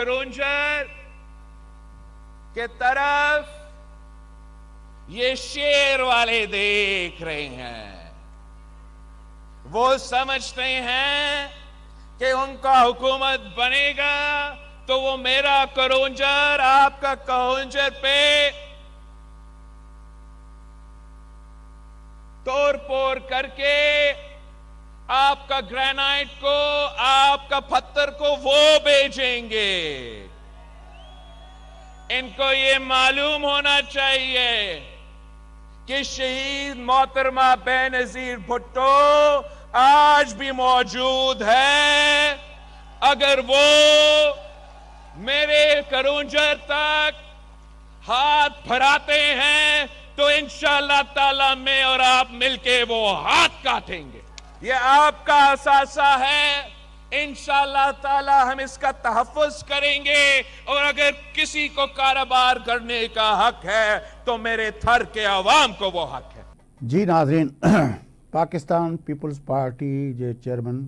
करोंजर के तरफ ये शेर वाले देख रहे हैं। वो समझते हैं कि उनका हुकूमत बनेगा तो वो मेरा करोंजर, आपका करोंजर पे तोड़ फोड़ करके आपका ग्रेनाइट को, आपका पत्थर को वो भेजेंगे। इनको ये मालूम होना चाहिए कि शहीद मोहतरमा बेनजीर भुट्टो आज भी मौजूद है। अगर वो मेरे करोंजर तक हाथ बढ़ाते हैं तो इंशाअल्लाह ताला मैं और आप मिलके वो हाथ काटेंगे। ये आपका असासा है, इंशाअल्लाह ताला हम इसका तहफ़्फ़ुज़ करेंगे। और अगर किसी को कारोबार करने का हक है तो मेरे थर के आवाम को वो हक है। जी नाज़रीन, पाकिस्तान पीपल्स पार्टी जे चेयरमैन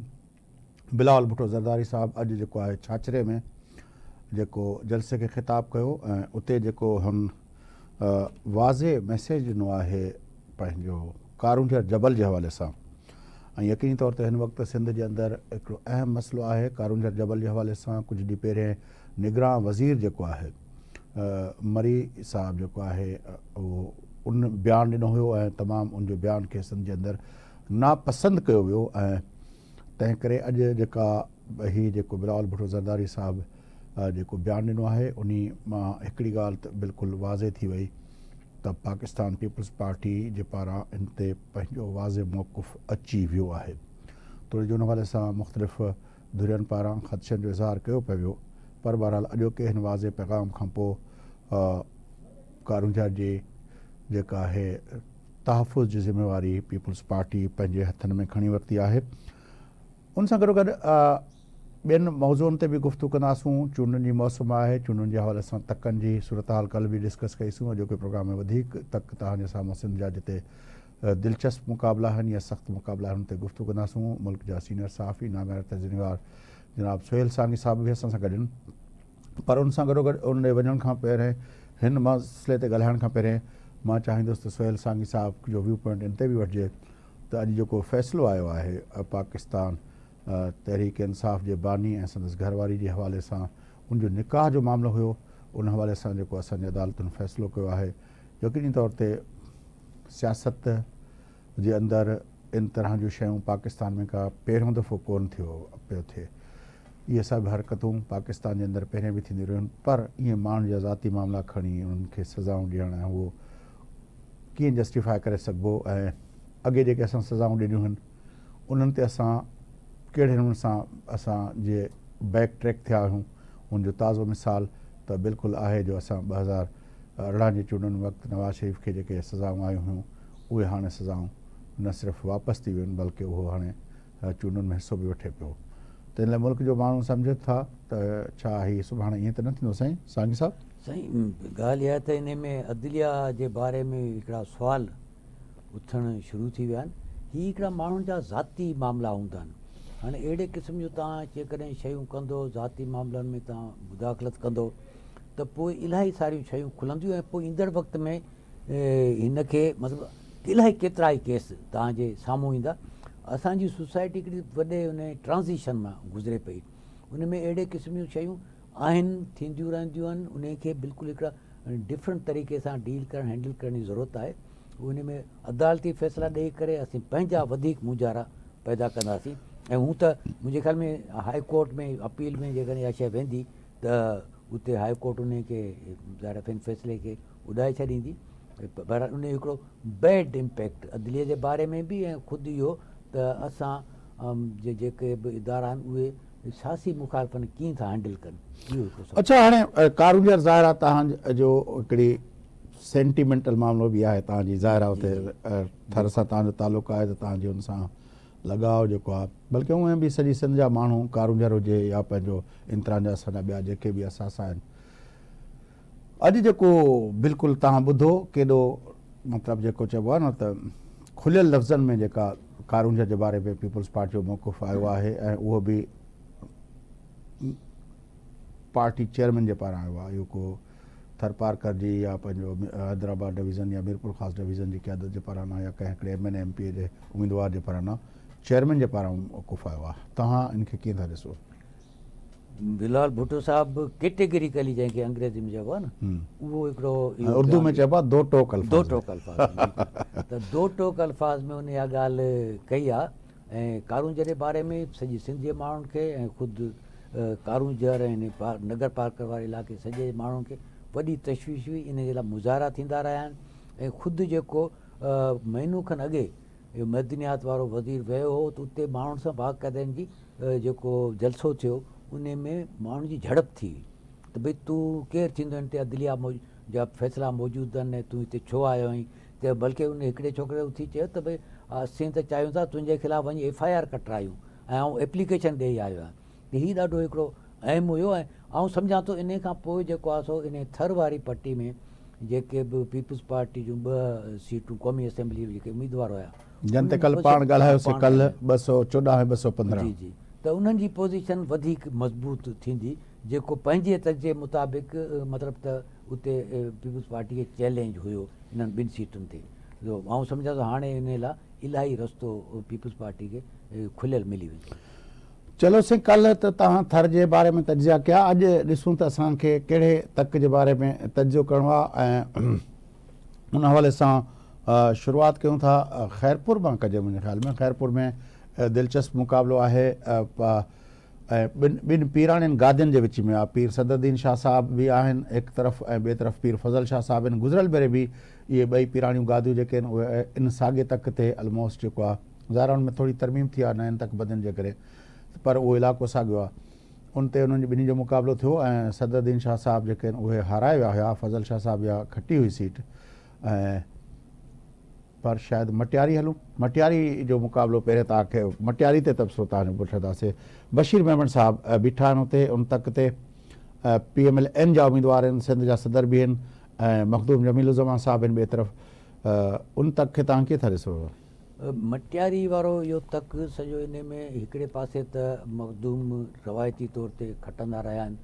बिलावल भुट्टो ज़रदारी साहब अॼु जेको आहे छाछरे में जेको जलसे खे ख़िताब कयो ऐं उते जेको हुन वाज़े मैसेज ॾिनो आहे पंहिंजो कारूंझर जबल जे हवाले सां। ऐं यकीनी तौर ते हिन वक़्तु सिंध जे अंदरि हिकिड़ो अहम मसइलो आहे कारूंझर जबल जे हवाले सां। कुझु ॾींहं पहिरें निगरान वज़ीर जेको आहे मरी साहब जेको आहे उहो उन बयान ॾिनो हुयो ऐं तमामु उनजो बयान खे सिंध जे अंदरि नापसंदि कयो वियो। ऐं तंहिं करे अॼु जेका ही जेको बिलावल भुट्टो ज़रदारी साहब जेको बयान ॾिनो आहे उन्ही मां हिकिड़ी ॻाल्हि त बिल्कुलु वाज़े थी वई त पाकिस्तान पीपल्स पार्टी जे पारां इन ते पंहिंजो वाज़े मौक़िफ़ अची वियो आहे। तोड़े जो उन हवाले सां मुख़्तलिफ़ धुरियुनि पारां ख़दशनि जो इज़हार कयो पियो वियो, पर बहरहाल अॼोके हिन वाज़े पैगाम खां पोइ कारूंझर जी जेका आहे तहफ़ुज़ जी ज़िम्मेवारी पीपल्स पार्टी पंहिंजे हथनि में खणी वरिती आहे। उन सां गॾोगॾु ॿियनि मौज़ूअनि ते बि गुफ़्तगू कंदासूं। चूंडुनि जी मौसम आहे, चूंडुनि जे हवाले सां तकनि जी सूरत हाल कल्ह बि डिस्कस कईसूं। अॼोके प्रोग्राम में वधीक तक तव्हांजे साम्हूं सिंध जा जिते दिलचस्प मुक़ाबला आहिनि या सख़्तु मुक़ाबला आहिनि उन ते गुफ़्तगू कंदासूं। मुल्क जा सीनियर सहाफ़ी नामियार तर्जुमेकार जनाब सुहेल सांगी साहब बि असां सां गॾु आहिनि। पर उन सां गॾोगॾु उन ॾे वञण खां पहिरें, हिन मसइले ते ॻाल्हाइण खां पहिरें मां चाहींदुसि त सुहेल सांगी साहब जो व्यू पॉइंट इन ते बि वठिजे त अॼु जेको फ़ैसिलो आयो आहे पाकिस्तान तहरीक इंसाफ़ जे बानी ऐं संदसि घरवारी जे हवाले सां, उनजो निकाह जो मामिलो हुयो, उन हवाले सां जेको असांजी अदालतुनि फ़ैसिलो कयो आहे, यकीनी तौर ते सियासत जे अंदरि इन तरह जूं शयूं पाकिस्तान में का पहिरियों दफ़ो कोन थियो पियो थिए। इहे सभु हरकतूं पाकिस्तान जे अंदरि पहिरें बि थींदियूं रहियूं, पर ईअं माण्हुनि जा ज़ाती मामला खणी उन्हनि खे सज़ाऊं ॾियणु ऐं उहो कीअं जस्टिफाई करे सघिबो? ऐं अॻे जेके असां सज़ाऊं ॾिनियूं आहिनि उन्हनि ते असां कहिड़े नमूने सां असां जे बैक ट्रैक थिया आहियूं, उनजो ताज़ो मिसाल त बिल्कुलु आहे जो असां 2018 जे चूंडुनि वक़्तु नवाज़ शरीफ़ खे जेके सज़ाऊं आयूं हुयूं उहे हाणे सज़ाऊं न सिर्फ़ु वापसि थी वियूं आहिनि बल्कि उहो हाणे चूंडुनि में हिसो बि वठे पियो। त इन लाइ मुल्क जो माण्हू सम्झे था त छा ही सुभाणे ईअं त न थींदो? साईं सांगी साहब। साईं, ॻाल्हि इहा त इन में अदलिया जे बारे में हिकिड़ा सुवाल उथणु शुरू थी विया आहिनि। ही हिकिड़ा माण्हुनि जा ज़ाती मामला हूंदा आहिनि। हाणे अहिड़े क़िस्म जूं तव्हां जेकॾहिं शयूं कंदो, ज़ाती मामलनि में तव्हां मुदाख़लत कंदो त पोइ इलाही सारियूं शयूं खुलंदियूं ऐं पोइ ईंदड़ वक़्त में हिन खे मतिलबु इलाही केतिरा ई केस तव्हांजे साम्हूं ईंदा। असांजी सोसाइटी हिकिड़ी वॾे उन ट्रांज़िशन मां गुज़रे पई, उन में अहिड़े क़िस्म जूं शयूं आहिनि, थींदियूं रहंदियूं आहिनि। उन खे बिल्कुलु हिकिड़ा डिफरेंट तरीक़े सां डील करणु, हैंडल करण जी ज़रूरत आहे। उन में अदालती फ़ैसिला ॾेई करे असीं पंहिंजा वधीक मुंझारा पैदा कंदासीं। ऐं हूं त मुंहिंजे ख़्याल में हाई कोर्ट में अपील में जेकॾहिं इहा शइ वेंदी त उते हाई कोर्ट उन खे ज़ाहिर आहे फ़ैसिले खे उॾाए छॾींदी। बहरहाल उन जो हिकिड़ो बैड इम्पैक्ट अदलिया जे बारे में बि ऐं ख़ुदि इहो त असां जेके बि इदारा आहिनि उहे सियासी मुखालफ़नि कीअं था हैंडल कनि, इहो हिकिड़ो सवाल। अच्छा, हाणे कारूंझर ज़ाहिर आहे तव्हांजो हिकिड़ी सेंटीमेंटल मामिलो बि आहे, तव्हांजी ज़ाहिर आहे उते थर सां तव्हांजो तालुक़ु आहे त तव्हांजी उन सां लॻाव जेको आहे, बल्कि हूअं बि सॼी सिंध जा माण्हू कारूंझर हुजे या पंहिंजो इन तरह जा असांजा ॿिया जेके बि असासा आहिनि, अॼु जेको बिल्कुलु तव्हां ॿुधो केॾो मतिलबु जेको चइबो आहे न त खुलियल लफ़्ज़नि में जेका कारूंझर जे बारे में पीपल्स पार्टी जो मौक़िफ़ आयो आहे ऐं उहो बि پارٽي چيئرمين جي پاران آيو آهي اهو ڪو ٿرپارڪر جي يا پنهنجو حيدرآباد ڊويزن يا ميرپورخاص ڊويزن جي قيادت جي پاران نه يا ڪنهن هڪڙي M N A M P A جي اميدوار جي پاران نه چيئرمين جي پاران موقف آيو آهي توهان ان کي ڪيئن ٿا ڏسو؟ بلال ڀٽو صاحب ڪيٽيگريڪلي جنهن کي انگريزي ۾ چئبو آهي نه اهو هڪڙو اردو ۾ چئبو آهي دو ٽوڪ الفاظ دو ٽوڪ الفاظ ته دو ٽوڪ الفاظ ۾ ان اها ڳالهه ڪئي آهي ۽ ڪارونجهر جي باري ۾ سڄي سنڌ جي ماڻهن کي ۽ خود ڪارونجهر ۽ نگر پارڪر واري علائقي سڄي ماڻهن کي وڏي تشويش هئي ان جي لاء مظاهرا ٿيندا رهيا آهن ۽ خود جيڪو مهينو کن اڳي اهو معدنيات وارو وزير ويو هو ته اتي ماڻهن سان باقاعده ان جي جيڪو جلسو ٿيو ان ۾ ماڻهن جي جهڙپ ٿي هئي ته ڀئي تون ڪير ٿيندو هن تي عدليه جا فيصلا موجود آهن ۽ تون هتي ڇو آيو آهين ته بلڪه ان هڪڙي ڇوڪري اٿي چيو ته ڀئي اسين ته چاهيون ٿا تنهنجي خلاف وڃي ايف I R ڪٽرايون ۽ آئون ايپليڪيشن ڏيئي آيو آهيان ته هي ڏاڍو هڪڙو اهم هيو ۽ آئون سمجهان ٿو انهي کان پوء جيڪو آهي سو انهي ٿر واري پٽي ۾ جيڪي به پيپلز پارٽي جون ٻه سيٽون قومي اسيمبلي جيڪي اميدوار هيا جن تي ڪلهه پاڻ ڳالهايوسي ڪلهه 214 ۽ 215 جي جي ته انهن جي پوزيشن وڌيڪ مضبوط ٿيندي جيڪو پنهنجي تجزيي مطابق مطلب ته اتي پيپلز پارٽي کي چئلينج هيو انهن ٻن سيٽن تي جو آئون سمجهان ٿو هاڻي انهي لاء الاهي رستو پيپلز پارٽي کي کليل ملي ويندو. چلو سائين ڪلهه ته توهان ٿر جي باري ۾ تجزيا ڪيا اڄ ڏسون ته اسان کي ڪهڙي تڪ جي باري ۾ تجزيو ڪرڻو آهي ۽ ان حوالي سان شروعات ڪيون ٿا خيرپور مان ڪجي منهنجي خيال ۾ خيرپور ۾ دلچسپ مقابلو آهي ۽ ٻن ٻن پيراڻين گادين جي وچ ۾ آهي پير صدرالدين شاهه صاحب به آهن هڪ طرف ۽ ٻئي طرف پير فضل شاهه صاحب آهن گذريل ڀيري به اهي ٻئي پيراڻيون گاديون جيڪي آهن اهي ان ساڳي تڪ تي الموسٽ جيڪو آهي ظاهر آهي ان ۾ ٿوري ترميم ٿي آهي نين تڪ بدين جي ڪري پر اهو علائقو ساڳيو آهي ان تي انهن ٻنهي جو مقابلو ٿيو ۽ صدر الدين شاهه صاحب جيڪي آهن اهي هارائي ويا هيا فضل شاهه صاحب اها کٽي هئي سيٽ ۽ پر شايد مٽياري هلون مٽياري جو مقابلو پهرين توهان کي مٽياري تي تبصرو توهان جو پڇنداسي بشير ميمڻ صاحب بيٺا آهن اتي ان تڪ تي پي ايم ايل اين جا اميدوار آهن سنڌ جا صدر به آهن ۽ مخدوم جميل الزمان صاحب آهن ٻئي طرف ان تڪ کي توهان ڪيئن ٿا ڏسو؟ مٽياري وارو اهو تڪ سڄو انهي ۾ هڪڙي پاسي ته مخدوم روايتي طور تي کٽندا رهيا آهن،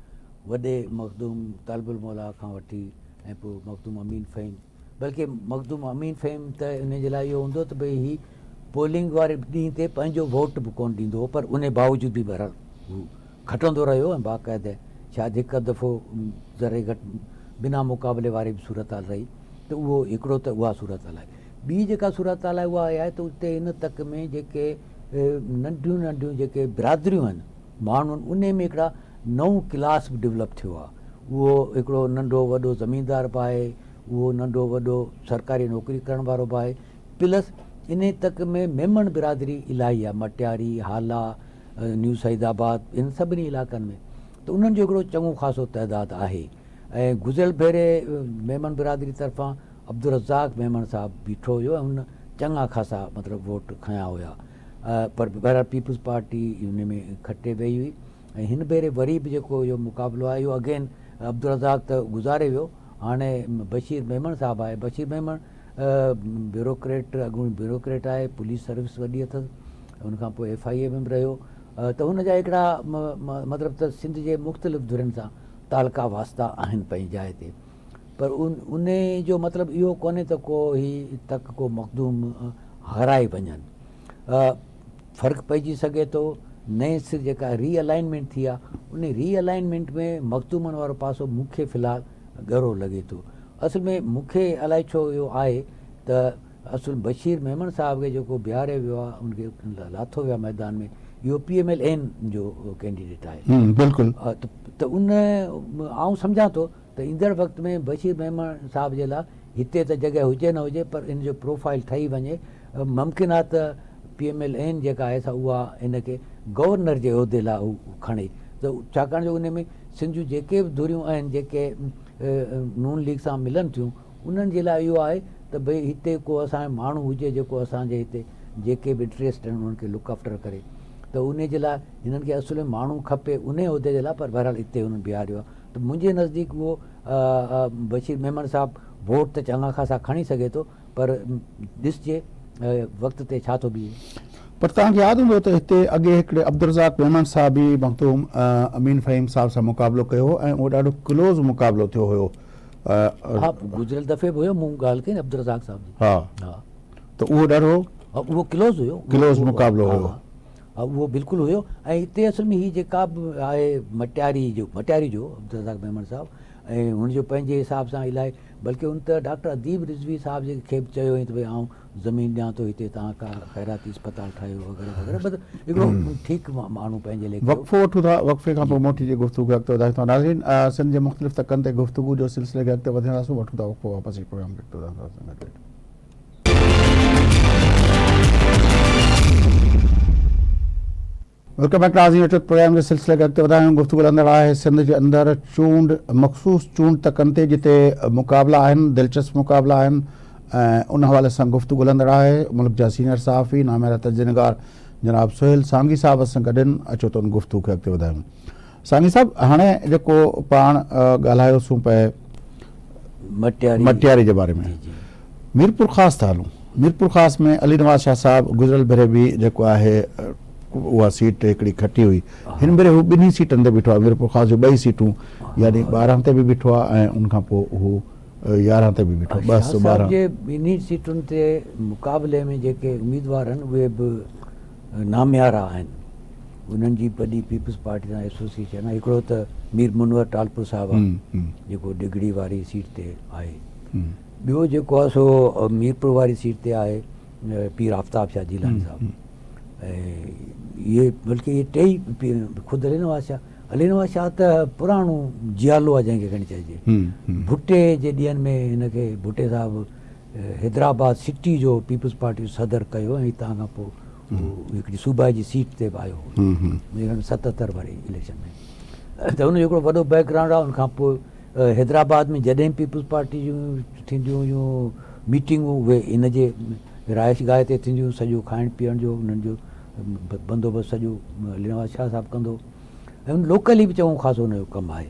وڏي مخدوم طالب الموليٰ کان وٺي ۽ پوء مخدوم امين فهيم بلڪه مخدوم امين فهيم ته انهي جي لاء اهو هوندو ته ڀئي هي پولنگ واري ڏينهن تي پنهنجو ووٽ به ڪونه ڏيندو هو پر انهي باوجود به بهرحال هو کٽندو رهيو ۽ باقاعده شايد هڪ اڌ دفعو ذري گهٽ بنا مقابلي واري به صورتحال رهي ته اهو هڪڙو ته اها صورتحال آهي. ٻي جيڪا صورتحال آهي اها اها آهي ته اتي هن تڪ ۾ جيڪي ننڍيون ننڍيون جيڪي برادريون آهن ماڻهن انهي ۾ هڪڙا نئون ڪلاس به ڊولپ ٿيو آهي اهو هڪڙو ننڍو وڏو زميندار به آهي اهو ننڍو وڏو سرڪاري نوڪري ڪرڻ وارو به آهي پلس انهي تڪ ۾ ميمڻ برادري الاهي آهي مٽياري هالا نيو سعيد آباد ان سڀني علائقن ۾ ته انهن جو هڪڙو چڱو خاصو تعداد آهي ۽ گذريل ڀيري ميمڻ برادري طرفان عبدالرزاق ميمڻ صاحب بيٺو هيو ۽ هن چڱا خاصا مطلب ووٽ کنيا هيا پر بهرحال پيپلز پارٽي ان ۾ کٽي وئي هئي ۽ هن ڀيري وري به جيڪو اهو مقابلو آهي اهو اگين عبدالرزاق ته گذاري ويو هاڻي بشير ميمڻ صاحب آهي بشير ميمڻ بيوروڪريٽ اڳوڻي بيوروڪريٽ آهي پوليس سروس وڏي اٿس ان کان پوء ايف I اي ۾ به رهيو ته هن جا هڪڙا مطلب ته سنڌ جي مختلف ڌرين سان تعلقا واسطا آهن پنهنجي جاء تي پر انهي جو مطلب اهو ڪونهي ته ڪو هي تڪ ڪو مخدوم هارائي وڃن. فرق پئجي سگهي ٿو. نئين سر جيڪا ري الائنمينٽ ٿي آهي انهي ري الائنمينٽ ۾ مخدومن وارو پاسو مون کي في الحال ڳرو لڳي ٿو. اصل ۾ مون کي الائي ڇو اهو آهي ته اصل بشير ميمڻ صاحب کي جيڪو بيهاريو ويو آهي ان کي لاٿو ويو آهي ميدان ۾ اهو پي ايم ايل اين جو ڪينڊيڊيٽ آهي. بلڪل. ته ان آئون سمجهان ٿو ته ايندڙ وقت ۾ بشير ميمڻ صاحب جي لاء هتي ته جڳهه هجي نه هجي پر ان جو پروفائل ٺهي وڃي ممڪن آهي ته پي ايم ايل اين جيڪا آهي سا اها ان کي گورنر جي عهدي لاء هو کڻي ته ڇاڪاڻ جو ان ۾ سنڌ جون جيڪي به ڌريون آهن جيڪي نون ليگ سان ملن ٿيون انهن جي لاء اهو آهي ته ڀئي هتي ڪو اسان جو ماڻهو هجي جيڪو اسان جي هتي جيڪي به انٽريسٽ آهن انهن کي لڪ آفٽر ڪري ته انهي جي لاء هنن کي اصل ۾ ماڻهو کپي انهي عهدي جي لاء پر بهرحال هتي هنن بيهاريو آهي ته منهنجي نزديڪ اهو بشير ميمڻ صاحب ووٽ ته چڱا خاصا کڻي سگهي ٿو پر ڏسجي وقت تي ڇا ٿو بيهي. پر توهان کي ياد هوندو ته هتي اڳي هڪڙي عبدالرزاق ميمڻ صاحب به مخدوم امين فهيم صاحب سان مقابلو ڪيو هو ۽ اهو ڏاڍو ڪلوز مقابلو ٿيو هيو. ها گذريل دفعي به هيو مون ڳالهه ڪئي نه عبدالرزاق صاحب جي. ها ته اهو ڏاڍو اهو ڪلوز هيو. ڪلوز مقابلو هيو. ها اهو بلڪل هيو ۽ هتي اصل ۾ هي جيڪا به آهي مٽياري جو مٽياري جو عبدالرزاق ميمڻ صاحب ۽ هن جو پنهنجي حساب سان الائي بلڪه هن ته ڊاڪٽر اديب رضوي صاحب جي کي به چيو هئائين ته ڀئي آئون زمين ڏيان ٿو هتي توهان ڪا خيراتي اسپتال ٺاهيو وغيره وغيره مطلب هڪڙو ٺيڪ ماڻهو پنهنجي ليکي وقفو وٺون ٿا وقفي کان پوء موٽي جي گفتگو کي اڳتي وڌايون ٿا ناظرين سنڌ جي مختلف تڪن تي گفتگو جو سلسلي کي اڳتي وڌائينداسون وٺون ٿا وقفو واپس اچي پروگرام کي اڳتي وڌائينداسون گڏ ويٺو. Welcome back ناظرين اچو ته پروگرام جي سلسلي کي اڳتي وڌايون گفتگو هلندڙ آهي سنڌ جي اندر چونڊ مخصوص چونڊ تڪن تي جتي مقابلا آهن دلچسپ مقابلا آهن ۽ ان حوالي سان گفتگو هلندڙ آهي ملڪ جا سينئر صحافي ناميارا تجزيه نگار جناب سهيل سانگي صاحب اسان گڏ آهن اچو ته ان گفتگو کي اڳتي وڌايون سانگي صاحب هاڻي جيڪو پاڻ ڳالهايوسون پئي مٽياري جي باري ۾ ميرپورخاص ٿا هلون ميرپورخاص ۾ علي نواز شاهه صاحب گذريل ڀيري به جيڪو آهي اها سيٽ هڪڙي کٽي هئي هن ڀيري هو ٻنهي سيٽن تي بيٺو آهي ميرپورخاص جون ٻئي سيٽون يعني 12 تي به بيٺو آهي ۽ ان کان پوء هو 11 تي به بيٺو شاهه صاحب جي ٻنهي سيٽن تي مقابلي ۾ جيڪي اميدوار آهن اهي به ناميارا آهن انهن جي وڏي پيپلز پارٽي سان ايسوسيئيشن آهي هڪڙو ته مير منور ٽالپر صاحب آهي جيڪو ڊگهڙي واري سيٽ تي آهي ٻيو جيڪو آهي سو ميرپور واري سيٽ تي آهي پير آفتاب شاهه جيلاني صاحب ۽ اهي بلڪه اهي ٽئي خود علي نواز شاهه علي نواز شاهه ته پراڻو جيالو آهي جنهن کي کڻي چئجي ڀٽي جي ڏينهن ۾ هن کي ڀٽي صاحب حيدرآباد سٽي جو پيپلز پارٽي جو صدر ڪيو ۽ هتان کان پوء هو هڪڙي صوبائي جي سيٽ تي به آيو هو منهنجي خيال ۾ 77 واري اليڪشن ۾ ته ان جو هڪڙو وڏو بيڪ گرائونڊ آهي ان کان پوء حيدرآباد ۾ جڏهن پيپلز پارٽي جون ٿينديون هيون ميٽنگون اهي ان جي رهائش گاهه تي ٿينديون سڄو کائڻ پيئڻ جو انهن جو بندوبست سڄو علي نواز شاهه صاحب ڪندو ۽ لوڪلي به چڱو خاصو ان جو ڪم آهي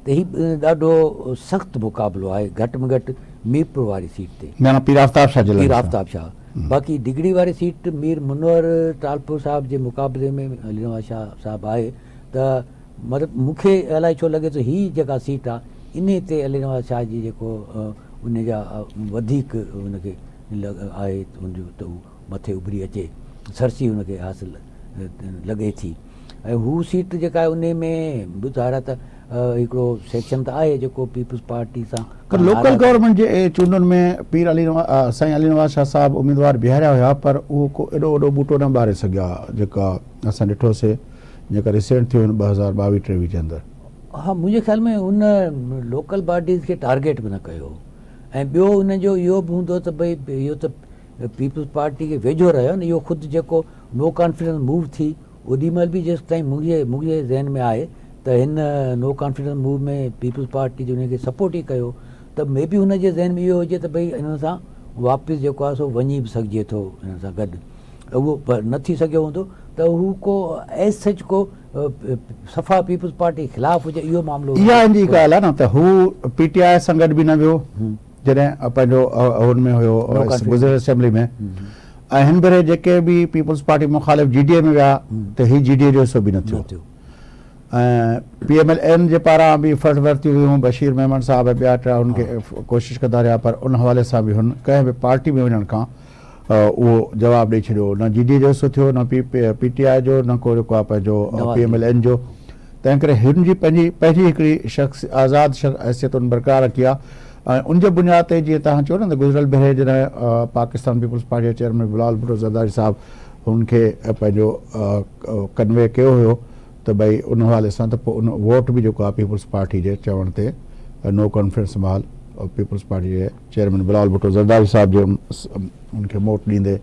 ته هي ڏاڍو سخت مقابلو آهي گهٽ ۾ گهٽ ميرپور واري سيٽ تي. معنيٰ پير آفتاب شاهه جي پير آفتاب شاهه باقي ڊگهڙي واري سيٽ مير منور ٽالپر صاحب جي مقابلي ۾ علي نواز شاهه صاحب آهي ته مطلب مون کي الائي ڇو لڳي ٿو هي جيڪا سيٽ آهي انهي تي علي نواز شاهه جي جيڪو ان جا وڌيڪ ان کي آهي ان جو ته هو مٿي اڀري اچي سرسي ان کي حاصل لڳي ٿي ۽ هو سيٽ جيڪا آهي انهي ۾ به ظاهر آهي ته هڪڙو سيڪشن ته آهي جيڪو پيپلز پارٽي سان پر لوڪل گورنمينٽ جي چونڊن ۾ پير علي نواز سائين علي نواز شاهه صاحب اميدوار بيهاريا هيا پر اهو ڪو ايڏو وڏو ٻوٽو نه ٻاري سگهيا جيڪا اسان ڏٺو سي جيڪا ريسينٽ ٿيو هن 2022 23 جي اندر. ها منهنجي خيال ۾ ان لوڪل باڊيز کي ٽارگيٽ به نه ڪيو هو ۽ ٻيو ان جو اهو به هوندو ته ڀئي اهو ته پيپلز پارٽي کي ويجهو رهيو نه اهو خود جيڪو نو ڪانفيڊنس موو ٿي اوڏي مهل به جيستائين منهنجي ذهن ۾ آهي ته هن no confidence move ۾ peoples party جي انهن کي سپورٽ ئي ڪيو ته مي بي هن جي ذهن ۾ اهو هجي ته ڀئي انهن سان واپس جيڪو آهي سو وڃي به سگهجي ٿو انهن سان گڏ اهو نه ٿي سگهيو هوندو ته هو ڪو ايز سچ ڪو صفا پيپلز پارٽي خلاف هجي اهو معاملو اها هن جي ڳالهه آهي نه ته هو پي ٽي آء سان گڏ به نه ويو جڏهن پنهنجو هن ۾ هيو گذريل اسيمبلي ۾ ۽ هن ڀيري جيڪي به پيپلز پارٽي مخالف جي ڊي اي ۾ ويا ته هي جي ڊي اي جو حصو به نه ٿيو ۽ پي ايم ايل اين جي پاران به ڦڙ ورتيون ويون بشير ميمڻ صاحب ۽ ٻيا ٽيا هن کي ڪوشش ڪندا رهيا پر ان حوالي سان به هن ڪنهن به پارٽي ۾ وڃڻ کان اهو جواب ڏئي ڇڏيو نه جي ڊي اي جو حصو ٿيو نه پي ٽي آء جو نه ڪو جيڪو آهي پنهنجو پي ايم ايل اين جو تنهن ڪري هن جي پنهنجي پنهنجي هڪڙي شخص آزاد حيثيت هن برقرار رکي آهي ۽ ان جي بنياد تي جيئن توهان چيو نه ته گذريل ڀيري جڏهن پاڪستان پيپلز پارٽي جي چيئرمين بلاول ڀٽو زرداري صاحب هن کي پنهنجو ڪنوي ڪيو هيو ته ڀئي ان حوالي سان ته پوء ان ووٽ به جيڪو آهي پيپلز پارٽي جي چوڻ تي نو ڪانفرنس مهل پيپلز پارٽي جي چيئرمين بلاول ڀٽو زرداري صاحب جي ان کي موٽ ڏيندي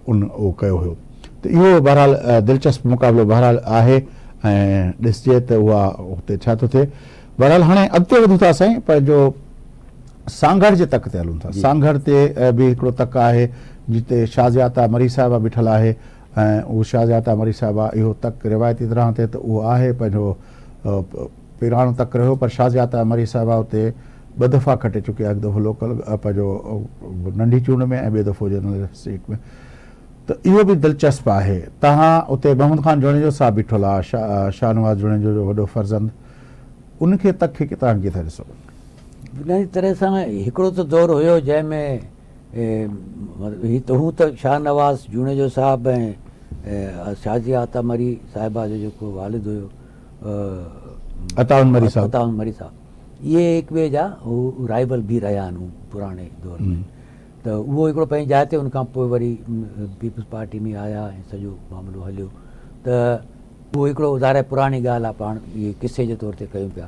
ان اهو ڪيو هيو ته اهو بهرحال دلچسپ مقابلو بهرحال آهي ۽ ڏسجي ته اها اتي ڇا ٿو ٿئي بهرحال هاڻي اڳتي وڌون ٿا سائين پنهنجو سانگهڙ جي تڪ تي هلون ٿا سانگهڙ تي به هڪڙو تڪ آهي جتي شازيا عطا مري صاحبه بيٺل آهي ۽ اهو شازيا عطا مري صاحبه اهو تڪ روايتي طرح تي ته اهو آهي پنهنجو پيراڻو تڪ رهيو پر شازيا عطا مري صاحبه اتي ٻه دفعا کٽي چڪي آهي هڪ دفعو لوڪل پنهنجو ننڍي چونڊ ۾ ۽ ٻيو دفعو جنرل سيٽ ۾ ته اهو به دلچسپ آهي. تهان اتي محمد خان جوڻيجو صاحب بيٺل آ، شاهنواز جوڻيجو جو وڏو فرزند، ان کي تک کي توهان ڪيئن ٿا ڏسو؟ بنيادي طرح سان هڪڙو ته دور هيو جنهن ۾ هي ته هو ته شاهنواز جوڻيجو صاحب ۽ شازيه عطا مري صاحبه جو جيڪو والد هيو عطاء مري صاحب، عطاء مري صاحب، اهي هڪ ٻئي جا هو رائيول به رهيا آهن پراڻي دور ۾. ته اهو هڪڙو پنهنجي جاء تي ان کان پوء وري پيپلز پارٽي ۾ آيا ۽ سڄو معاملو هليو ته اهو هڪڙو ظاهر آهي پراڻي ڳالهه آهي پاڻ اهي قصي جي طور تي ڪيون پيا.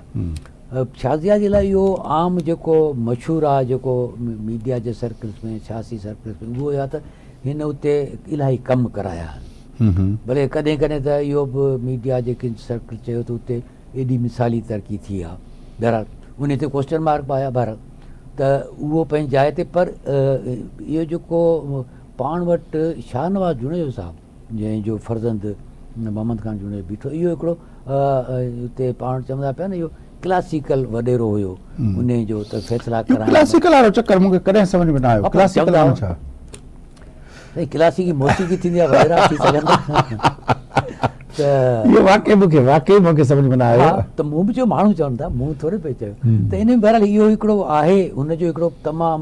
شازيه جي لاء اهو عام جيڪو مشهور آهي جيڪو ميڊيا جي سرڪلز ۾ سياسي سرڪلز ۾ اهو آهي ته هن اتي الاهي ڪم ڪرايا آهن ڀلي ڪڏهن ڪڏهن ته اهو به ميڊيا جي ڪن سرڪل چيو ته اتي ايڏي مثالي ترقي ٿي آهي بهرحال ان تي ڪوشچن مارڪ به آيا بهرحال ته اهو پنهنجي جاء تي پر اهو جيڪو پاڻ وٽ شاهنواز جوڻيجو صاحب جنهن جو فرزند محمد خان جوڻيجو بيٺو اهو هڪڙو اتي پاڻ چوندا پيا نه اهو ڪلاسيڪل وڏيرو هيو ان جو ته فيصلا ڪرائڻ ڪلاسيڪل وارو چڪر مونکي ڪڏهن سمجھ ۾ نه آيو ڪلاسيڪل معنيٰ ڇا؟ سائين ڪلاسيڪي موسيقي ٿيندي آهي وڏيرا ٿي سگهن ٿا ته اهو واقعي مونکي واقعي مونکي سمجھ ۾ نه آيو. ها ته مون به چيو ماڻهو چون ٿا مون ٿوري پئي چيو ته ان ۾ بهرحال اهو هڪڙو آهي هن جو هڪڙو تمام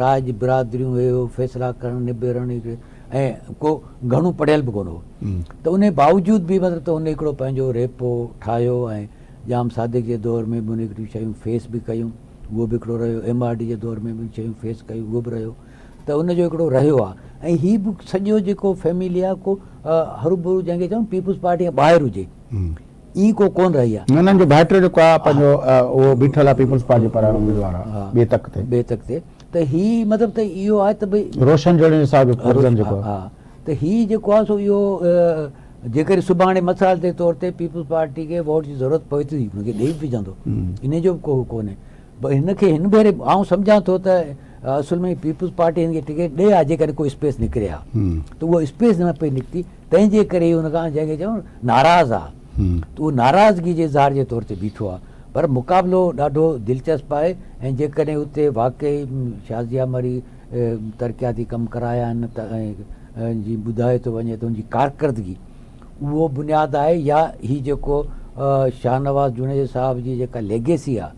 راڄ برادريون اهو فيصلا ڪرڻ نبيرڻ ۽ ڪو گهڻو پڙهيل به ڪونه هو ته ان باوجود به مطلب ته هن هڪڙو پنهنجو ريپو ٺاهيو ۽ ڄام صادق جي دور ۾ به هن هڪڙيون شيون فيس به ڪيون اهو به هڪڙو رهيو ايم آر ڊي جي دور ۾ به شيون فيس ڪيون اهو به رهيو ته ان جو هڪڙو رهيو آهي ۽ هي به سڄو جيڪو فيملي آهي ڪو هروڀرو جنهن کي چئون پيپلز پارٽي کان ٻاهر هجي ائين ڪو ڪون رهي آهي. نه انهن جو ڀائٽيو جيڪو آهي پنهنجو اهو بيٺل آهي پيپلز پارٽي پاران اميدوار آهي ٻئي تڪ تي. ٻئي تڪ تي ته هي مطلب ته اهو آهي ته ڀئي. روشن جوڻيجو صاحب جو فرزند جيڪو آهي. ها ته هي جيڪو آهي سو اهو جيڪڏهن سڀاڻي مثال جي طور تي پيپلز پارٽي کي ووٽ جي ضرورت پوي ٿي ان کي ڏئي به وجهندو انهي جو به ڪو ڪونهي هن کي هن ڀيري آئون سمجهان ٿو ته اصل ۾ پيپلز پارٽي هن کي ٽڪيٽ ڏئي ها جيڪڏهن ڪو اسپيس نڪري ها ته اها اسپيس نه پئي نڪتي تنهن جي ڪري هن کان جنهن کي چئون ناراض آ ته اهو ناراضگي جي اظهار جي طور تي بيٺو آ پر مقابلو ڏاڍو دلچسپ آهي ۽ جيڪڏهن اتي واقعي شازيه مري ترقياتي ڪم ڪرايا آهن ته ۽ جي ٻڌايو ٿو وڃي ته ان جي ڪارڪردگي اهو بنياد آهي يا هي جيڪو شاهنواز جوڻيجو صاحب جي جيڪا ليگيسي آ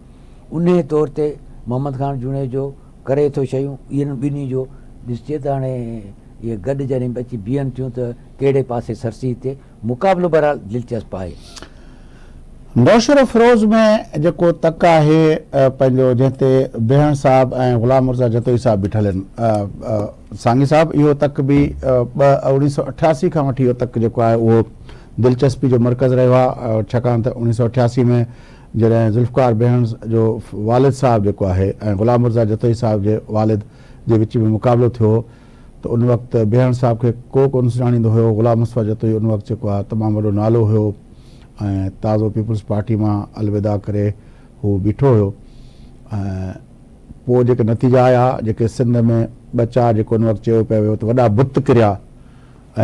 انهي طور تي محمد خان جوڻيجو ڪري ٿو شيون انهن ٻنهي جو ڏسجي ته هاڻي اهي گڏ جڏهن اچي بيهن ٿيون ته ڪهڙي پاسي سرسي تي مقابلو بهرحال دلچسپ آهي. نوشهروفيروز ۾ جيڪو تڪ آهي پنهنجو جنهن تي بيهڻ صاحب ۽ غلام مرزا جتوئي صاحب بيٺل آهن سانگي صاحب اهو تڪ به ٻه 1988 کان وٺي اهو تڪ جيڪو آهي اهو دلچسپي جو مرڪز رهيو آهي ڇاڪاڻ ته 1988 ۾ جڏهن ذوالفقار بيهڻ جو والد صاحب جيڪو آهي ۽ غلام مرزا جتوئي صاحب جي والد جي وچ ۾ مقابلو ٿيو هو ته ان وقت بيهڻ صاحب کي ڪو ڪونه سڃاڻيندو هيو، غلام مصطفيٰ جتوئي ان وقت جيڪو آهي تمام وڏو نالو هيو ۽ تازو پيپلز پارٽي مان الوداع ڪري هو بيٺو هيو ۽ پوء جيڪي نتيجا آيا جيڪي سنڌ ۾ ٻه چار جيڪو ان وقت چيو پيو ويو ته وڏا بت ڪريا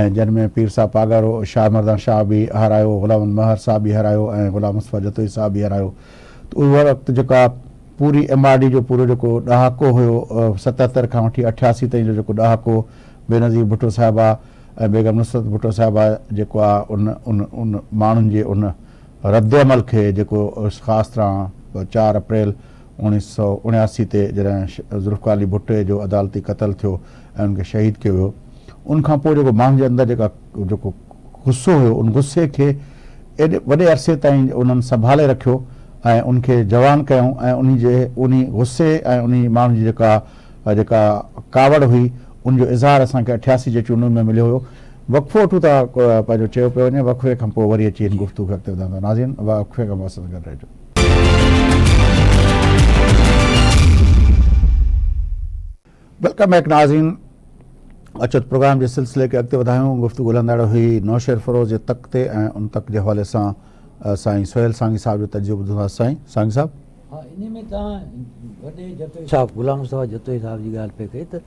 ۽ جن ۾ پير صاحب پاڳارو شاهه مردان شاهه به هارايو، غلام محمد مهر صاحب به هارايو ۽ غلام مصطفيٰ جتوئي صاحب به هارايو ته اهو وقت جيڪا پوري ايم آر ڊي جو پورو جيڪو ڏهاڪو هيو 77 کان وٺي 88 تائين جو جيڪو ڏهاڪو بينظير ڀٽو صاحبه ۽ بيگم نصرت ڀٽو صاحبه جيڪو آ ان ان ان ماڻهن جي ان ردعمل کي جيڪو خاص طرح 4 اپريل 1979 تي جڏهن ذوالفقار علي ڀٽي جو عدالتي قتل ٿيو ۽ ان کي شهيد ڪيو ويو ان کان پوء جيڪو ماڻهن جي اندر جيڪا جيڪو غصو هيو ان غصي کي ايڏي وڏي عرصي تائين انهن سنڀالي رکيو ۽ ان کي جوان ڪيائون ۽ انهي جي انهي غصي ۽ انهي ماڻهن جي جيڪا جيڪا ڪاوڙ هئي ان جو اظهار اسان کي 88 جي چونڊن ۾ مليو هيو. وقفو وٺون ٿا پنهنجو چيو پيو وڃي وقفي کان پوء وري اچي هن گفتگو کي اڳتي وڌايون ٿا ناظرين وقفي کان پوء اسان سان گڏ رهجو. Welcome back ناظرين اچو ته پروگرام جي سلسلي کي اڳتي وڌايون گفتگو هلندڙ هئي نوشهرفروز جي تڪ تي ۽ ان تڪ جي حوالي سان سائين سهيل سانگي صاحب جو تجزيو ٻڌنداسين سائين سانگي صاحب. ها انهي ۾ توهان وڏي جتوئي صاحب غلام مصطفيٰ جتوئي صاحب جي ڳالهه پئي ڪئي ته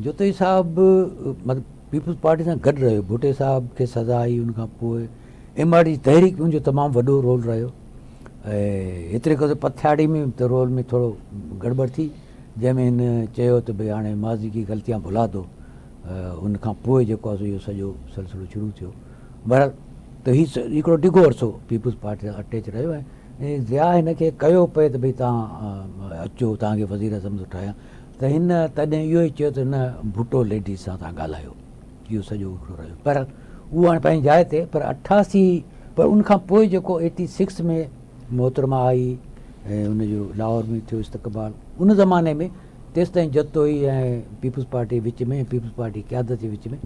جتوئي صاحب مطلب پيپلز پارٽي سان گڏ رهيو ڀٽي صاحب کي سزا آئي ان کان پوء ايم آر ڊي تحريڪ ۾ ان جو تمام وڏو رول رهيو ۽ ايتري قدر پٿياڙي ۾ ته رول ۾ ٿورو گڙٻڙ ٿي جنهن ۾ هن چيو ته ڀئي هاڻي ماضي ڪي غلطيان ڀلا دو. ان کان پوء جيڪو آهي سو اهو سڄو سلسلو شروع ٿيو. بهرحال ته هي هڪڙو ڊگهو عرصو پيپلز پارٽي سان اٽيچ رهيو ۽ ضياء هن کي ڪيو پئي ته ڀئي توهان اچو توهان کي وزير اعظم ٿو ٺاهيان ته هن تڏهن اهو ئي چيو ته نه ڀٽو ليڊيز سان توهان ڳالهايو. اهو سڄو هڪڙو رهيو. بهرحال اهو هاڻي پنهنجي جاء تي پر 88 پر ان کان پوء جيڪو 86 ۾ محترمه آئي ۽ ان جو لاهور ۾ ٿيو استقبال ان زماني ۾ تيستائين جتوئي ۽ پيپلز پارٽي وچ ۾ پيپلز پارٽي قيادت جي وچ ۾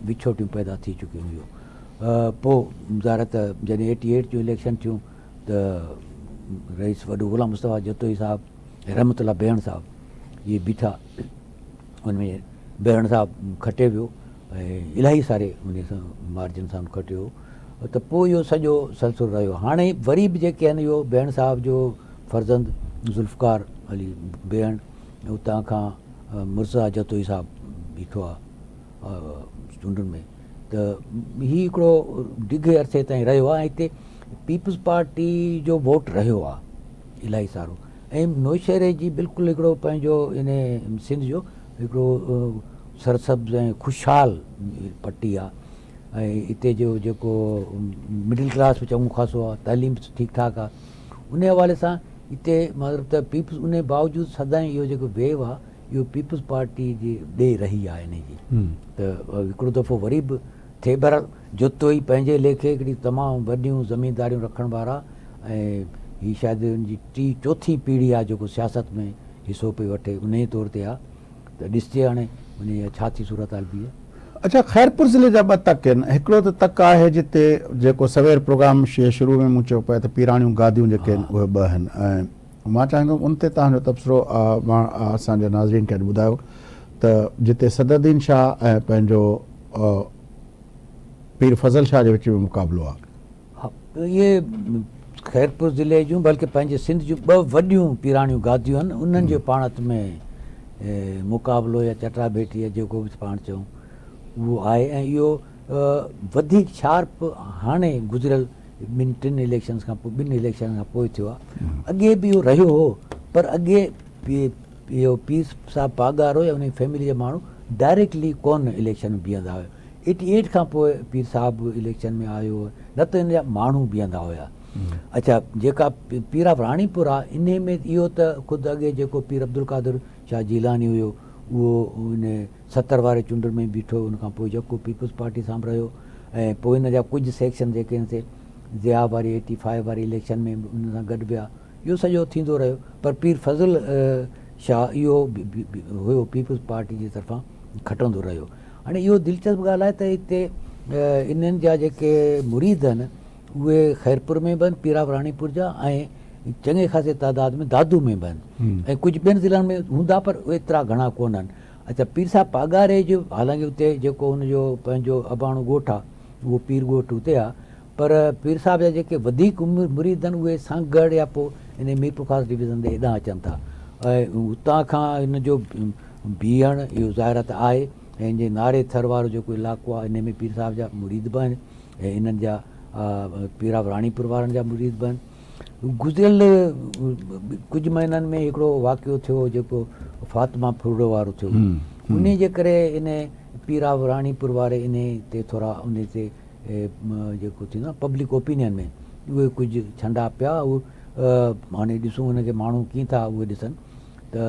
وڇوٽيون پيدا ٿي چڪيون هيون. پوء ظاهر ته جڏهن ايٽي ايٽ جون اليڪشن ٿيون ته رئيس وڏو غلام مصطفيٰ جتوئي صاحب ۽ رحمت الله بيهڻ صاحب اهي بيٺا ان ۾ بيهڻ صاحب کٽي ويو ۽ الاهي ساري ان سان مارجن سان کٽيو ته پوء اهو سڄو سلسلو رهيو. هاڻي وري به جيڪي آهن اهو بيهڻ صاحب جو فرزند ذوالفقار علي بيهڻ اتان کان مرتضيٰ جتوئي صاحب بيٺو آهي چونڊن ۾ ته هي هڪڙو ڊگهي عرصي تائين رهيو آهي ۽ هتي پيپلز پارٽي جو ووٽ رهيو آهي الاهي سارو ۽ نوشهري جي بلڪل هڪڙو پنهنجو ان سنڌ جو هڪڙو سرسبز ۽ خوشحال پٽي آهي ۽ هتي جو جيڪو مڊل ڪلاس به چڱو خاصو آهي تعليم به ٺيڪ ٺاڪ آهي ان حوالي سان هتي مطلب ته پيپلز ان باوجود سدائين اهو جيڪو ويو آهي اهو پيپلز پارٽي جي ڏي رهي آهي ان جي ته هڪڙو دفعو وري به ٿئي. بهرحال جتوئي پنهنجي ليکي هڪڙي تمام وڏيون زمينداريون رکڻ وارا ۽ هي شايد ان جي ٽي چوٿين پيڙهي آهي جيڪو سياست ۾ حصو پئي وٺي انهي طور تي آهي ته ڏسجي هاڻي انهي جا ڇا ٿي صورتحال بيهي. اڇا خيرپور ضلعي جا ٻه تڪ آهن هڪڙو ته تڪ آهي جتي جيڪو سوير پروگرام جي شروع ۾ مون چيو پئي ته پيراڻيون گاديون جيڪي آهن اهي ٻه آهن ۽ مان چاهيندم ان تي توهان جو تبصرو اسان جي ناظرين کي اڄ ٻڌايو ته جتي صدرالدين شاهه ۽ پنهنجو پير فضل شاهه جي وچ ۾ مقابلو آهي. ها اهي خيرپور ضلعي جون بلڪه پنهنجي سنڌ جون ٻه وڏيون پيراڻيون گاديون آهن انهن جو پاڻ ۾ مقابلو يا چٽا ڀيٽي يا جيڪو به پاڻ چئون اهو آهي ۽ اهو وڌيڪ شارپ هاڻي گذريل ٻن ٽن اليڪشنز کان پوء ٻن اليڪشن کان پوء ٿيو آهي اڳي به اهو رهيو هو پر اڳي اهو پير صاحب پاڳارو يا ان جي فيملي جا ماڻهو ڊائريڪٽلي ڪونه اليڪشن ۾ بيهندا هيا ايٽي ايٽ کان پوء پير صاحب به اليڪشن ۾ آيو هو نه ته ان جا ماڻهو بيهندا هيا. اڇا جيڪا پير آف راڻيپور آ انهي ۾ اهو ته خود اڳي جيڪو پير عبدالقادر شاهه جيلاني هيو اهو ان 70 واري چونڊن ۾ بيٺو ان کان پوء جيڪو پيپلز پارٽي سان به رهيو ۽ پوء ان جا ڪجهه سيڪشن جيڪي آهن سي ضياء واري ايٽي فائيو واري اليڪشن ۾ به ان سان گڏ ويا اهو سڄو ٿيندو رهيو پر پير فضل شاهه اهو هيو پيپلز پارٽي جي طرفان کٽندو رهيو. هاڻي اهو دلچسپ ڳالهه آهي ته هتي انهن جا جيڪي مريد آهن اهي خيرپور ۾ به آهن پيراب راڻيپور جا ۽ چڱي خاصي تعداد ۾ دادو ۾ به آهن ۽ ڪجهه ٻين ضلعن ۾ هوندا پر ايترا گهڻا ڪونه آهن. اڇا پير صاحب پاڳاري جو حالانڪه اتي جيڪو هن جو پنهنجو اباڻو ڳوٺ آهي اهو پير ڳوٺ اتي آهي پر پير صاحب جا جيڪي وڌيڪ مريد آهن اهي سانگهڙ يا پوء انهي ميرپورخاص ڊويزن تي هيڏانهن اچن ٿا ۽ اتان کان هن جو بيهڻ اهو ظاهر آهي ته آهي ۽ هن جي ناري ٿر وارو جيڪو علائقو آهي انهي ۾ پير صاحب جا مريد به آهن ۽ انهن جا پيراب راڻيپور وارن جا مريد به آهن. گذريل ڪجهه مهينن ۾ هڪڙو واقعو ٿيو جيڪو فاطمه ڦرڙو وارو ٿيو انهي جي ڪري انهي پيراب راڻيپور واري انهي تي ٿورا انهي تي جيڪو ٿيندو آهي پبلڪ اوپينين ۾ اهي ڪجهه ڇنڊا پيا اهي هاڻي ڏسون ان کي ماڻهو ڪيئن ٿا اهي ڏسن ته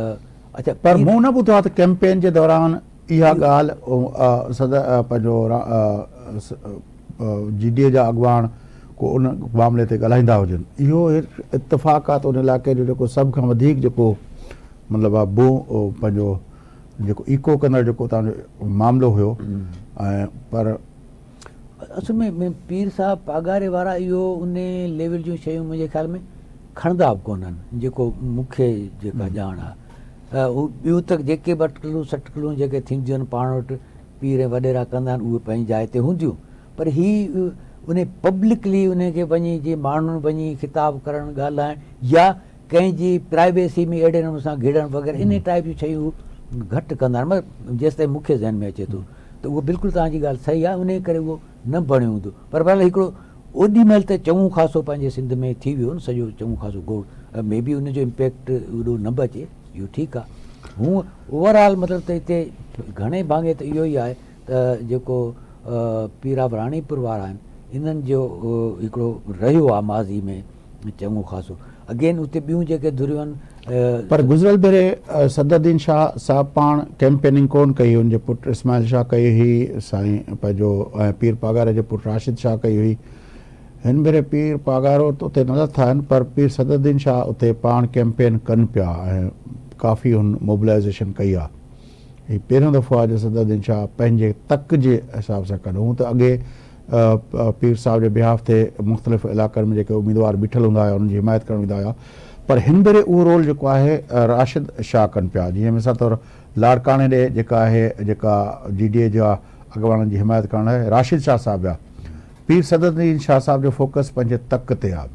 اچا پر مون نه ٻڌو آهي ته ڪيمپين جي دوران اها ڳالهه صدر پنهنجو جي ڊي اي جا اڳواڻ ڪو ان معاملي تي ڳالهائيندا هجن اهو اتفاق آهي ته ان علائقي جو جيڪو سڀ کان وڌيڪ جيڪو مطلب آهي بو پنهنجو جيڪو ايڪو ڪندڙ جيڪو تان جو معاملو هيو ۽ پر اصل ۾ پير صاحب پاڳاري وارا اهو ان ليول جون شيون منهنجي خيال ۾ کڻندا به ڪونهن جيڪو مون کي جيڪا ڄاڻ آهي ٻيو ته جيڪي به اٽڪلون سٽڪلون جيڪي ٿينديون آهن پاڻ وٽ پير ۽ وڏيرا ڪندا آهن اهي پنهنجي جاء تي هونديون پر هي ان پبلڪلي ان کي وڃي جي ماڻهن وڃي خطاب ڪرڻ ڳالهائڻ يا ڪنهن جي پرائيويسي ۾ اهڙي نموني سان گهڙڻ وغيره انهي ٽائيپ جون شيون هو گهٽ ڪندا آهن مطلب جيستائين مون کي ذهن ۾ اچي ٿو ته اهو بلڪل توهان جي ڳالهه صحيح آهي انهي ڪري اهو نه بڻيو هوندو پر بهرحال هڪڙو اوڏي مهل ته چڱو خاصو پنهنجي سنڌ ۾ ٿي ويو نه سڄو چڱو خاصو گوڙ مي بي ان جو امپيڪٽ ايڏو نه به اچي اهو ٺيڪ آهي. هونء اوور آل مطلب ته هتي گهڻي ڀاڱي ته اهو ئي آهي ته جيڪو پير آف راڻيپور وارا آهن انهن جو هڪڙو رهيو آهي ماضي ۾ چڱو خاصو اگين اتي ٻيون جيڪي ڌريون آهن. پر گذريل ڀيري صدرالدين شاهه صاحب پاڻ ڪيمپيننگ ڪون ڪئي ان جي پٽ اسماعيل شاهه ڪئي هئي سائين پنهنجو ۽ پير پاڳاري جي پٽ راشد شاهه ڪئي هئي هن ڀيري پير پاڳارو ته اتي نه لٿا آهن پر پير صدرالدين شاهه اتي پاڻ ڪيمپين ڪن پيا ۽ ڪافي هن موبلائيزيشن ڪئي آهي. هي پهريون دفعو آهي جو صدرالدين شاهه پنهنجي تڪ جي حساب سان ڪڍ هون ته اڳي پير صاحب جي بيهاف تي مختلف علائقن ۾ جيڪي اميدوار بيٺل هوندا هيا انهن جي حمايت ڪرڻ ويندا هيا پر هن ڀيري اهو رول جيڪو آهي راشد شاهه ڪن پيا جيئن مثال طور لاڙڪاڻي ڏي جيڪا آهي جيڪا جي ڊي اي جا اڳواڻن جي حمايت ڪرڻ لاء راشد شاهه صاحب ويا پير صدرالدين شاهه صاحب جو فوڪس پنهنجي تڪ تي آهي.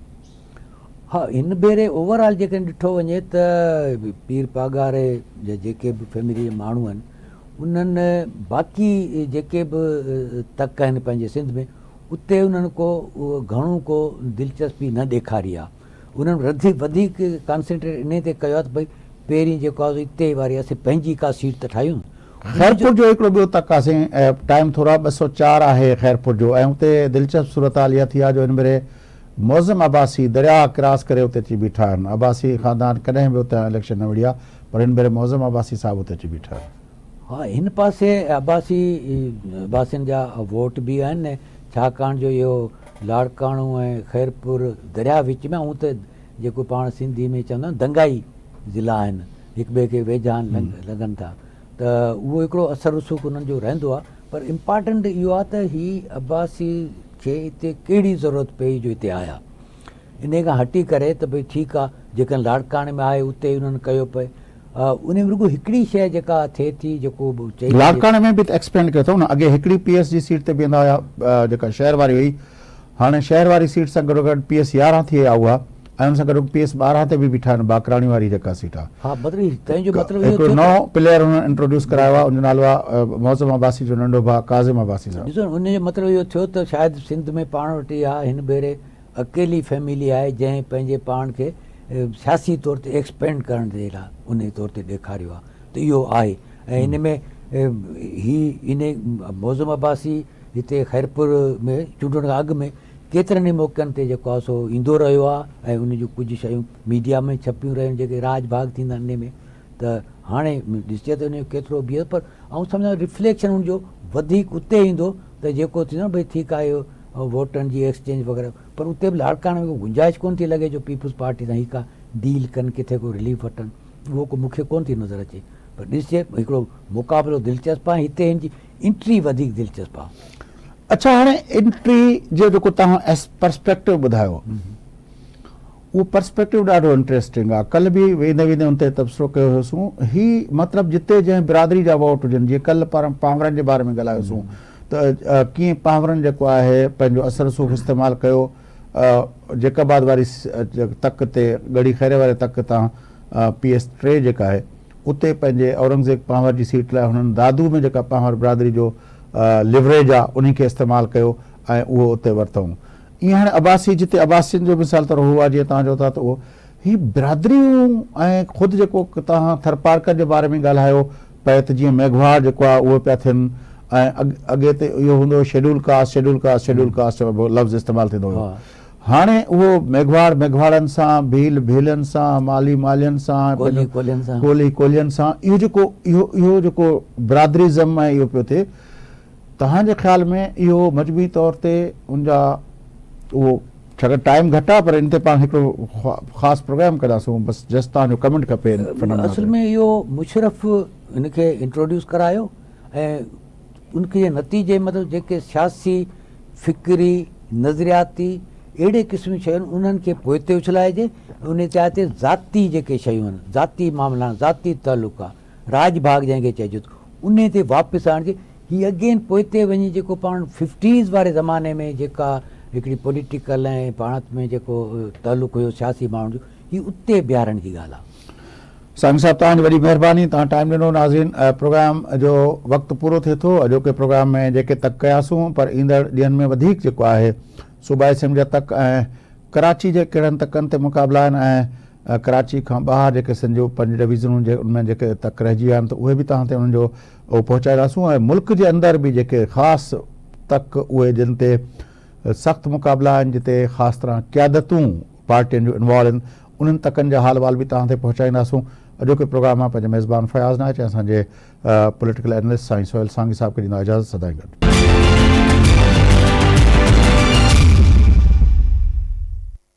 ها هن ڀيري اوور آل جيڪڏهن ڏٺو وڃي ته پير پاڳاري جا جيڪي به فيملي جا ماڻهو آهن انهن باقي جيڪي به تڪ آهن پنهنجي سنڌ ۾ اتي انهن ڪو گهڻو ڪو دلچسپي نه ڏيکاري آهي انهن رڌي وڌيڪ ڪانسنٽريٽ انهي تي ڪيو آهي ته ڀئي پهرين جيڪو آهي اتي واري اسين پنهنجي ڪا سيٽ ته ٺاهيون. خيرپور جو هڪڙو ٻيو تڪ آهي سائين ٽائيم ٿورو آهي 204 آهي خيرپور جو ۽ اتي دلچسپ صورتحال اها ٿي آهي جو هن ڀيري معظم عباسي درياهه ڪراس ڪري اتي اچي بيٺا آهن. عباسي خاندان ڪڏهن به اتان اليڪشن نه وڙهي آهي پر هن ڀيري معظم عباسي صاحب اتي اچي بيٺا آهن. ها هن پاسي عباسي عباسين جا ووٽ به آهن ڇاڪاڻ جو اهو لاڙڪاڻو ۽ خيرپور درياهه وچ ۾ هون ته جيڪو پاڻ سنڌي ۾ چوندا آهيون دنگائي ضلعا آهن هڪ ٻئي کي ويجها لڳن ٿا ته اهو هڪڙو اثر رسوخ انهن جو رهندو آهي پر امپارٽنٽ اهو آهي ته هي عباسي کي هتي ڪهڙي ضرورت پئي جو هتي آيا انهي کان هٽي ڪري ته ڀئي ٺيڪ آهي جيڪڏهن لاڙڪاڻي ۾ آهي اتي انهن ڪيو پئي انهي ۾ رڳو هڪڙي شيء جيڪا ٿئي ٿي جيڪو به چئي لاڙڪاڻي ۾ به ته ايڪسپينڊ ڪيو اٿئون نه اڳي هڪڙي پي ايس جي سيٽ تي بيهندا هيا جيڪا شهر واري هئي هاڻي شهر واري سيٽ سان گڏوگڏ پي ايس 11 ٿي آيا اها ۽ ان سان گڏوگڏ پي ايس 12 تي به بيٺا آهن باقراڻي واري جيڪا سيٽ آهي. ها مطلب هي تنهن جو مطلب اهو ٿيو ته. هڪڙو نئون پليئر هنن انٽروڊيوس ڪرايو آهي ان جو نالو آهي معظم عباسي جو ننڍو ڀاء ڪاظم عباسي صاحب. ڏسو ان جو مطلب اهو ٿيو ته شايد سنڌ ۾ پاڻ وٽ اها هن ڀيري اڪيلي فيملي آهي جنهن پنهنجي پاڻ کي سياسي طور تي ايڪسپينڊ ڪرڻ جي لاء انهي طور تي ڏيکاريو آهي ته اهو آهي ۽ ان ۾ هي انهي معظم عباسي هتي خيرپور ۾ چونڊڻ کان اڳ ۾ ڪيترن ئي موقعن تي جيڪو آهي سو ايندو رهيو آهي ۽ ان جون ڪجهه شيون ميڊيا ۾ ڇپيون رهيون جيڪي راڄ ڀاڳ ٿيندا آهن انهي ۾ ته هاڻي ڏسجي ته ان جو ڪيترو بيهي پر آئون سمجهان ٿو رفليڪشن ان جو وڌيڪ اتي ايندو ته جيڪو ٿيندو نه ڀئي ٺيڪ آهي اهو ووٽن جي ايڪسچينج وغيره پر اتي به لاڙڪاڻي ۾ ڪو گنجائش ڪونه ٿي لڳي جو پيپلز پارٽي سان هي ڪا ڊيل ڪن ڪٿي ڪو رليف وٺن اهو ڪو مونکي ڪونه ٿي نظر اچي پر ڏسجي هڪڙو مقابلو دلچسپ آهي هتي هن جي انٽري وڌيڪ دلچسپ آ. اڇا هاڻي انٽري جو جيڪو توهان ايس پرسپيڪٽو ٻڌايو اهو پرسپيڪٽو ڏاڍو انٽريسٽنگ آ ڪلهه به ويندي ويندي ان تي تبصرو ڪيو هيوسون هي مطلب جتي جنهن برادري جا ووٽ هجن جيئن ڪلهه پاڻ پانورن جي باري ۾ ڳالهايوسون ته ڪيئن پانورن جيڪو آهي پنهنجو اثر رسوخ استعمال ڪيو جيڪب آباد واري تڪ تي ڳڙهي خيري واري تڪ تان پي ايس 3 جيڪا آهي اتي پنهنجي اورنگزيب پنهور جي سيٽ لاء هنن دادو ۾ جيڪا پنهور برادري جو ليوريج آ انهي کي استعمال ڪيو ۽ اهو اتي ورتائون. ائين هاڻي عباسي جتي عباسين جو مثال طور هو آ جيئن توهان چئو ٿا ته اهو هي برادريون ۽ خود جيڪو توهان ٿرپارڪر جي باري ۾ ڳالهايو پئي ته جيئن ميگهواڙ جيڪو آ اهو پيا ٿين ۽ اڳي ته اهو هوندو هو schedule caste schedule caste schedule caste لفظ استعمال ٿيندو هيو هاڻي اهو ميگهواڙ ميگهواڙن سان، ڀيل ڀيلن سان، مالهي مالهين سان، ڪولهي ڪولهين سان، ڪولهي ڪولهين سان اهو جيڪو اهو اهو جيڪو برادريزم ۽ اهو پيو ٿئي توهان جي خيال ۾ اهو مجموعي طور تي ان جا اهو ڇاڪاڻ ٽائيم گهٽ آهي پر ان تي پاڻ هڪڙو خاص پروگرام ڪنداسون بس جسٽ توهان جو ڪمينٽ کپي ان فنامنا اصل ۾ اهو مشرف ان کي انٽروڊيوس ڪرايو ۽ ان جي نتيجي مطلب جيڪي سياسي، فڪري، نظرياتي اهڙي قسم جون شيون آهن انهن کي پوئتي اڇلائجي ۽ ان جاء تي ذاتي جيڪي شيون آهن، ذاتي معاملا، ذاتي تعلق آ، راڄ ڀاڳ جنهن کي چئجي ٿو انهي تي واپس آڻجي. هي اگين پوئتي وڃي جيڪو پاڻ ففٽيز واري زماني ۾ جيڪا هڪڙي پوليٽيڪل ۽ پاڻ ۾ جيڪو تعلق هيو سياسي ماڻهن جو هي اتي بيهارڻ جي ڳالهه آ. سائين صاحب توهان جي وڏي مهرباني توهان ٽائيم ڏنو ناظرين پروگرام جو وقت پورو ٿئي ٿو اڄوڪي پروگرام ۾ جيڪي تڪ ڪياسون پر ايندڙ ڏينهن ۾ وڌيڪ جيڪو آهي صوبائي اسيمبلي جا تڪ ۽ ڪراچي جي ڪهڙن تڪن تي مقابلا آهن ۽ ڪراچي کان ٻاهر جيڪي سنڌ جون پنج ڊويزنون جي ان ۾ جيڪي تڪ رهجي ويا آهن ته اهي به توهان تي انهن جو اهو پهچائينداسون ۽ ملڪ جي اندر به جيڪي خاص تڪ اهي جن تي سخت مقابلا آهن جتي خاص طرح قيادتون پارٽين جون انوالو آهن انهن تڪن جا حال احوال به توهان تي پهچائينداسون. اڄوڪي پروگرام مان پنهنجي ميزبان فياض نائچ ۽ اسان جي پوليٽيڪل اينلسٽ سائين سهيل سانگي صاحب کي ڏيندا اجازت سدائين گڏ.